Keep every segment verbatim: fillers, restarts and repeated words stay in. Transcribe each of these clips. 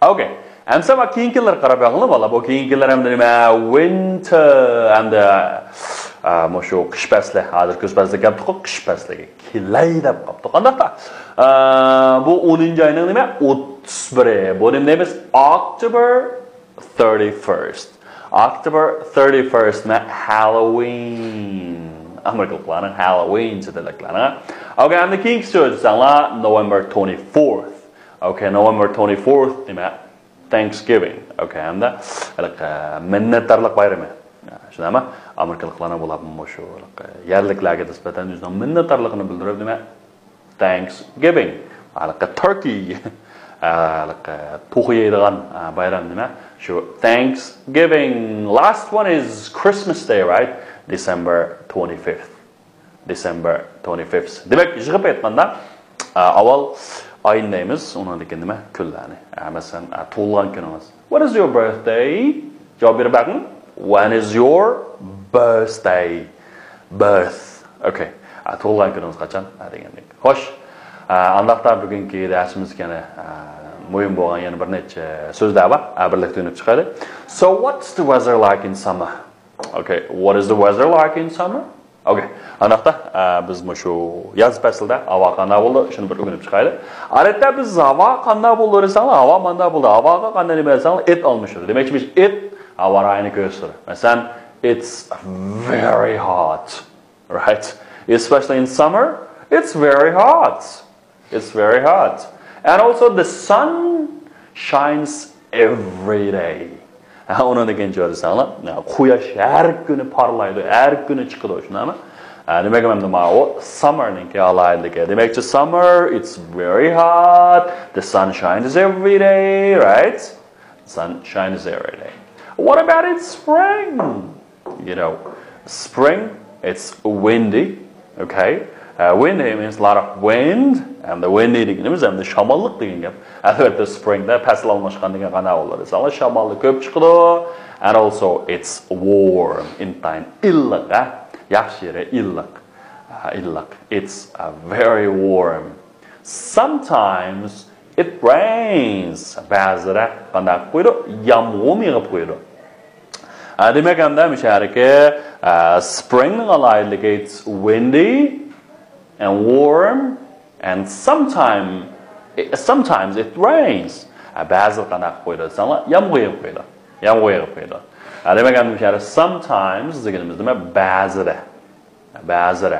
Okay. ئەمسە ما كېيىنكىلەرگە قاراپ بېقىڭلار، بالا. بۇ كېيىنكىلەر ئەمدى نېمە؟ Winter ئەمدى، ئا، مۇشۇ قىش پەسلى. ھازىر كۈز پەسلى كەپتىكۇ، قىش پەسلىگە كېلەي دەپ قاپتۇ. قانداقتا؟ ئا، بۇ ئونىنچى ئاينىڭ نېمە؟ ئوتتۇز بىرى. بۇ نېمە دەيمىز؟ October thirty-first. October thirty-first نېمە؟ Halloween. ئامېرىكىلىقلارنىڭ Halloween چېتىلىكلارنىڭ. Okay، ئەمدى كېيىنكىسى دېسەڭلار، November twenty-fourth. Okay، November twenty-fourth نېمە؟ Thanksgiving. Okay، ھەمدە ھېلىقى مىننەتدارلىق بايرىمى. شۇنداقمۇ؟ ئامېرىكىلىقلارنىڭ بۇلار مۇشۇ ھېلىقى يەرلىكلەرگە نىسبەتەن ئۆزىنىڭ مىننەتدارلىقىنى بىلدۈرۈپ نېمە؟ Thanksgiving. ھېلىقى turkey. ھېلىقى توخۇ يەيدىغان بايرام نېمە؟ شۇ Thanksgiving. Last one is Christmas Day, right? December twenty-fifth. December twenty-fifth. دېمەك، يىغىپ ئېيتقاندا، ئا، ئاۋۋال ئاينى دەيمىز، ئۇنىڭدىن كېيىن نېمە؟ كۈنلەرنى. ئا، مەسىلەن، ئا، تۇغۇلغان كۈنىڭىز. When is your birthday? جاۋاب بېرىپ بېقىڭ. When is your birthday? Birth. Okay. ئا، تۇغۇلغان كۈنىڭىز قاچان؟ ئا، دېگەندەك. خوش. ئا، ئانداقتا بۈگۈنكى دەرسىمىزدىكى يەنە، ئا، مۇھىم بولغان يەنە بىر نەچچە سۆزلەر بار. ئا، بىرلىكتە ئۆگىنىپ چىقايلى. So, what's the weather like in summer? Okay, what is the weather like in summer? Okay، ئانداقتا، ئە، بىز مۇشۇ ياز پەسلىدە ھاۋا قانداق بولىدۇ؟ شۇنى بىر ئۆگىنىپ چىقايلى. ئادەتتە بىز ھاۋا قانداق بولىدۇ دېسەڭلار، ھاۋا مانداق بولىدۇ. ھاۋاغا قانداق نېمە دېسەڭلار، it ئالمىشىدۇ. دېمەكچى، بىز it ھاۋا رايىنى كۆرسىتىدۇ. مەسىلەن، it's very hot, right? Especially in summer, it's very hot. It's very hot. And also the sun shines every day. ھە، ئۇنىڭدىن كېيىن چۆرىسەڭلار، قۇياش ھەر كۈنى پارلايدۇ، ھەر كۈنى چىقىدۇ، شۇنداقمۇ؟ ھە، دېمەك، ئەمدى ماۋۇ summerنىڭكى ئالاھىدىلىكى. دېمەكچى، summer, it's very hot, the sun shines every day, right? Sun shines every day. What about in spring? You know, spring, it's windy, okay? Uh, windy means a lot of wind, and the windy دېگىنىمىز ئەمدى شاماللىق دېگەن گەپ. ئەلۋەتتە، springدا پەسىل ئالماشقان دېگەن مانا بولىدۇ. شاماللىق كۆپ چىقىدۇ, and also it's warm, ئىنتايىن ئىللىق، ھە؟ ياخشى يېرى ئىللىق. ھە، ئىللىق. It's, uh, very warm. Sometimes it rains. بەزىدە قانداق قويىدۇ؟ يامغۇرمۇ يېغىپ قويىدۇ. ھە، دېمەك، ئەمدى مۇشۇ يەردىكى، ئە، springنىڭ ئالاھىدىلىكى، it's windy and warm and sometime, sometimes it rains. ھە، بەزىدە قانداق قويىدۇ دېسەڭلار، يامغۇر يېغىپ قويىدۇ. يامغۇر يېغىپ قويىدۇ. ھە، دېمەك، ئەمدى مۇشۇ يەردە sometimes دېگىنىمىز نېمە؟ بەزىدە. بەزىدە.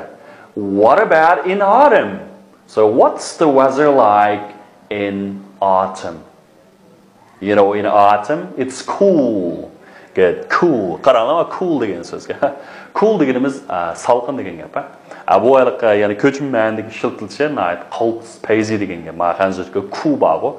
What about in autumn? So what's the weather like in autumn? You know, in autumn, it's cool. Good, cool. قاراڭلار، cool دېگەن سۆزگە. Cool دېگىنىمىز، ئا، سالقىن دېگەن گەپ، ھە؟ ئا، بۇ ھېلىقى، يەنى كۆچمە مەنىدىكى ئىشلىتىلىشى ناھايىتى قالتىس، پەيزى دېگەن گەپ. مانا خەنزۇچە cool بارغۇ.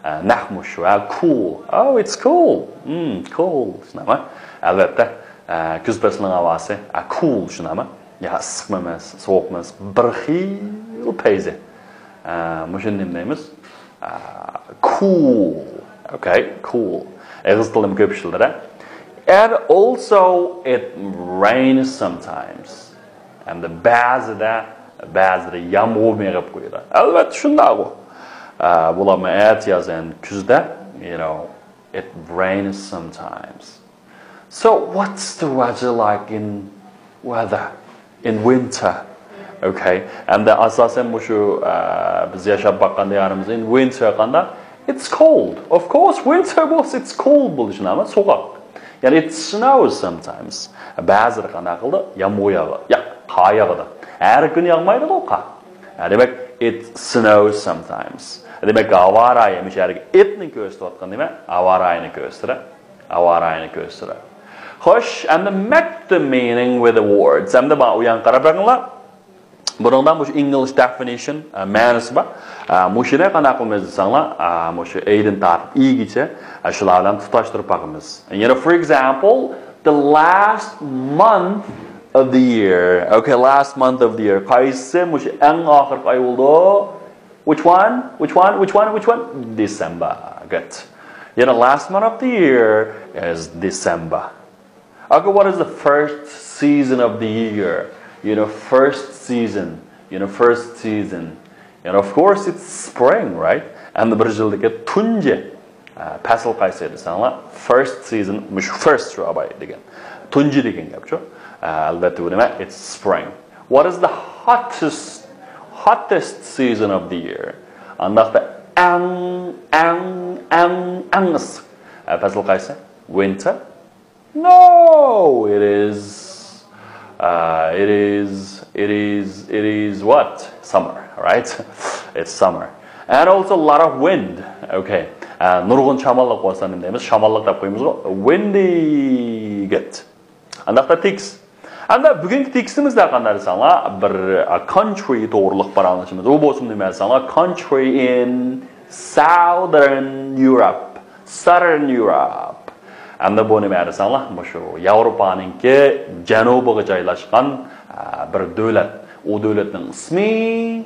ئا، نەق مۇشۇ، ھە، cool. Oh, it's cool. Hmm, cool. شۇنداقمۇ؟ ئەلۋەتتە، ئا، كۈز پەسلىنىڭ ھاۋاسى، ئا، cool، شۇنداقمۇ؟ يا ئىسسىقمۇ ئەمەس، سوغۇقمۇ ئەمەس، بىر خىل پەيزى. ئا، مۇشۇنى نېمە دەيمىز؟ ئا، cool. Okay, cool. ئېغىز تىلىمۇ كۆپ ئىشلىتىدۇ. And also it rains sometimes. ھەمدە بەزىدە، بەزىدە يامغۇرمۇ يېغىپ قويىدۇ. ئەلۋەتتە شۇنداقغۇ. ئا، بۇلارمۇ ئەتىياز، يەنى كۈزدە، you know, it rains sometimes. So what's the weather like in weather in winter? Okay. ئەمدى ئاساسەن مۇشۇ، ئە، بىز ياشاپ باققان دىيارىمىز in winter قانداق؟ It's cold. Of course, winter was, it's cold بولۇشى نېمە؟ سوغۇق. يەنى it snows sometimes. بەزىدە قانداق قىلىدۇ؟ يامغۇر ياغىدۇ. ياق، قار ياغىدۇ. ھەر كۈنى ياغمايدىغۇ قار. ھە، دېمەك، it snows sometimes. دېمەك، ھاۋا رايى، مۇشۇ يەردىكى itنى كۆرسىتىۋاتقان نېمە؟ ھاۋا رايىنى كۆرسىتىدۇ. ھاۋا رايىنى كۆرسىتىدۇ. خوش، ئەمدى match the meaning with the words. ئەمدى مانا ئۇ يانغا قاراپ بېقىڭلار. بۇنىڭدا مۇشۇ English definition، ئە، مەنىسى بار. ئە، مۇشۇنى قانداق قىلىمىز دېسەڭلار، ئە، مۇشۇ ئەيدىن تارتىپ ئىگىچە، ئە، شۇلار بىلەن تۇتاشتۇرۇپ باقىمىز. You know, for example, the last month of the year. Okay, last month of the year. قايسى مۇشۇ ئەڭ ئاخىرقى ئاي بولىدۇ؟ Which one? Which one? Which one? Which one? December. Good. You know, last month of the year is December. Okay, what is the first season of the year? You know, first season. You know, first season. And of course, it's spring, right? And the بىر يىلدىكى تۇنجى، پەسىل قايسى دېسەڭلار، first season، مۇشۇ first شۇ ئاباي دېگەن. تۇنجى دېگەن گەپچۇ. ئەلۋەتتە بۇ نېمە؟ It's spring. What is the hottest, hottest season of the year? ئانداقتا ئەڭ، ئەڭ، ئەڭ، ئەڭ ئىسسىق پەسىل قايسى؟ Winter. No, it is, uh, it is, it is, it is what? Summer, right? It's summer. And also a lot of wind. Okay. نۇرغۇن شاماللىق بولسا نېمە دەيمىز؟ شاماللىق دەپ قويىمىزغۇ. Windy. Good. ئانداقتا تېكىست. ئەمدى بۈگۈنكى تېكىستىمىزدە قانداق دېسەڭلار، بىر، uh, country توغرۇلۇق پاراڭلىشىمىز. ئۇ بولسىمۇ نېمە دېسەڭلار، country in Southern Europe. Southern Europe. ئەمدى بۇ نېمە دېسەڭلار، مۇشۇ ياۋروپانىڭكى جەنۇبىغا جايلاشقان، ئە، بىر دۆلەت. ئۇ دۆلەتنىڭ ئىسمى،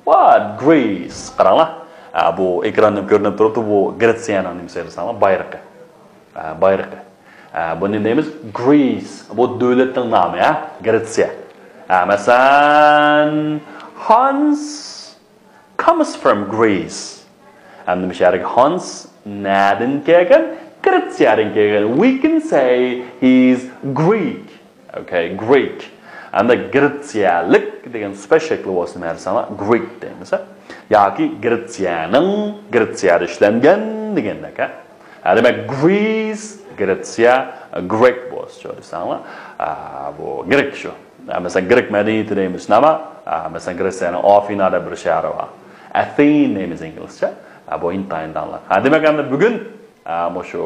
what? Greece. قاراڭلار. ئە، بۇ ئېكراندا كۆرۈنۈپ تۇرۇپتۇ، بۇ گرېتسىيەنىڭ نېمىسى دېسەڭلار، بايرىقى. ئە، بايرىقى. ئە، بۇنى دەيمىز Greece. بۇ دۆلەتنىڭ نامى، ھە؟ گرېتسىيە. ئە، مەسىلەن، Hans comes from Greece. ئەمدى مۇشۇ يەرگە Hans نەدىن كەلگەن؟ گرېتسىيەدىن كەلگەن. We can say he's Greek. Okay, Greek. ئەمدى گرېتسىيەلىك دېگەن سۈپەت شەكلى بولسا نېمە دېسەڭلار، Greek دەيمىز. ياكى گرېتسىيەنىڭ، گرېتسىيەدە ئىشلەنگەن دېگەندەك، ھە؟ ھە، دېمەك، Greece، گرېتسىيە، Greek بولسىچۇ دېسەڭلار، ئە، بۇ گرېك شۇ. ئە، مەسىلەن، گرېك مەدەنىيىتى دەيمىز، نېمە؟ ئە، مەسىلەن، گرېتسىيەنىڭ ئافىنا دەپ بىر شەھىرى بار. ئەتېن دەيمىز ئىنگلىزچە. ئە، بۇ ئىنتايىن داڭلىق. ھە، دېمەك، ئەمدى بۈگۈن، ئە، مۇشۇ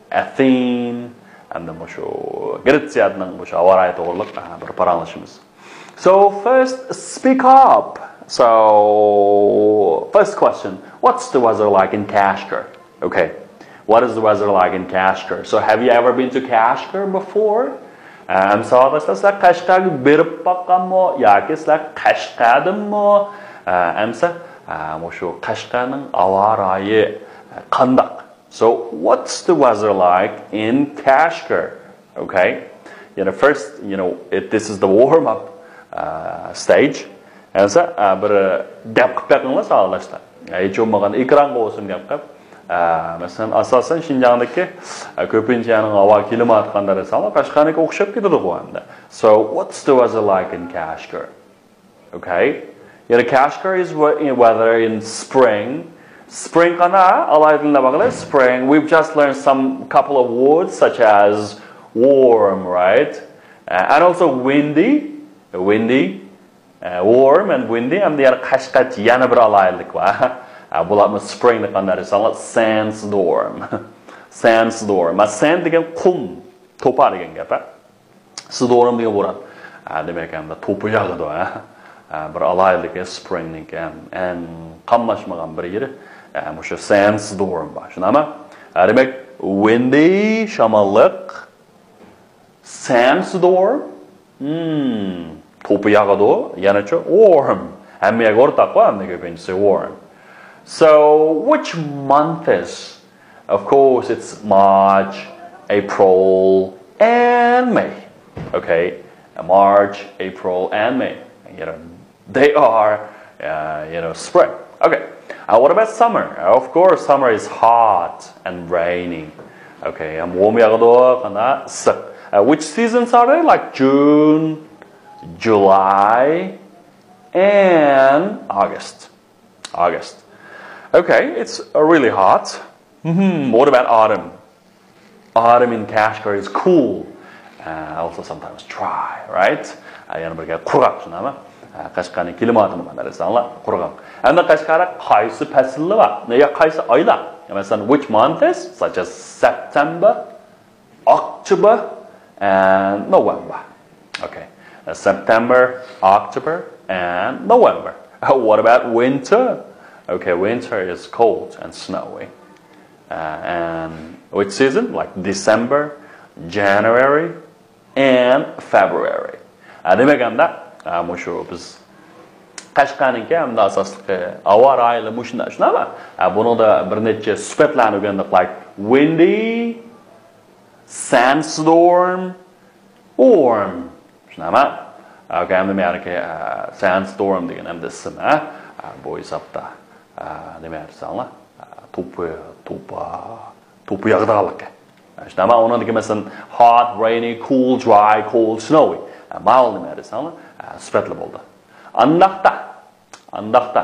ئەتېن، ئەمدى مۇشۇ گرېتسىيەنىڭ مۇشۇ ھاۋا رايى توغرىلىق، ئە، بىر پاراڭلىشىمىز. So first, speak up. So, first question, what's the weather like in Kashgar? Okay. What is the weather like in Kashgar? So, have you ever been to Kashgar before? ئەمسە ساۋاقداشلار، سىلەر قەشقەرگە بېرىپ باققانمۇ ياكى سىلەر قەشقەردىنمۇ؟ ئەمسە مۇشۇ قەشقەرنىڭ ھاۋا رايى قانداق؟ So, what's the weather like in Kashgar? Okay. You know, first, you know, it, this is the warm up, uh, stage. ئەمسە بىر گەپ قىلىپ بېقىڭلار ساۋاقداشلار. ھېچ بولمىغاندا ئېكرانغا بولسۇن گەپ قىلىپ. مەسىلەن، ئاساسەن شىنجاڭدىكى كۆپىنچە يەرنىڭ ھاۋا كىلىماتى قانداق دېسەڭلار، قەشقەرنىڭكىگە ئوخشاپ كېتىدىغۇ ئەمدى. So, what's the weather like in Kashgar? Okay. You know, Kashgar is we- in weather in spring. Spring قانداق؟ ئالاھىدىلىنىپ باقىلى. Spring. We've just learned some couple of words such as warm, right? Uh, and also windy. Windy. Uh, warm and windy. ئەمدى يەنە قەشقەرچە يەنە بىر ئالاھىدىلىك بار. ئە، بۇلارمۇ spring نى قانداق دېسەڭلار، sandstorm. Sandstorm. ما sand دېگەن قۇم، توپا دېگەن گەپ، ھە؟ Storm دېگەن بوران. ئە، دېمەك، ئەمدى توپا ياغىدۇ، ھە؟ ئە، بىر ئالاھىدىلىكى spring نىڭكى ھەم ئەڭ قاملاشمىغان بىر يېرى. ئە، مۇشۇ sandstorm بار. شۇنداقمۇ؟ ئە، دېمەك، windy، شاماللىق، sandstorm. Hmm. توپا ياغىدۇ. يەنىچۇ؟ Warm. ھەممە يەرگە ئورتاق، ھەممە كۆپىنچىسى warm. So, which month is? Of course, it's March, April, and May. Okay? March, April, and May. You know, they are, uh, you know, spring. Okay. Uh, what about summer? Of course, summer is hot and rainy. Okay, ھەم غۇم ياغىدۇ، قانداق ئىسسىق. Uh, which seasons are they? Like June, July, and August. August. Okay, it's really hot. Hmm, what about autumn? Autumn in Kashgar is cool. Uh, also sometimes dry, right? ئە، يەنە بىر گەپ، قۇرغاق، شۇنداقمۇ؟ ئە، قەشقەرنىڭ كىلىماتىمۇ قانداق دېسەڭلار، قۇرغاق. ئەمدى قەشقەردە قايسى پەسىللەر بار؟ يا قايسى ئايلار؟ مەسىلەن، which month is such as September, October, and November. Okay. Uh, September, October, and November. Uh, what about winter? Okay, winter is cold and snowy. Uh, and which season? Like December, January, and February. ئە، دېمەك، ئەمدى، ئە، مۇشۇ بىز قەشقەرنىڭكى ئەمدى ئاساسلىقى ھاۋا رايى مۇشۇنداق، شۇنداقمۇ؟ ئە، بۇنىڭدا بىر نەچچە سۈپەتلەرنى ئۆگەندۇق، like windy, sandstorm, warm. شۇنداقمۇ؟ ئە، ئەمدى مەنىكى، ئە، sandstorm دېگەن ئەمدى ئىسىم، ئە، ئە، بۇ ھېسابتا، ئە، نېمە دېسەڭلار، ئە، توپا، توپا، توپا ياغىدىغانلىقى. شۇنداقمۇ؟ ئۇنىڭدىكى مەسىلەن، hot, rainy, cool, dry, cold, snowy. ماۋۇ نېمە دېسەڭلار، سۈپەتلەر بولدى. ئانداقتا، ئانداقتا،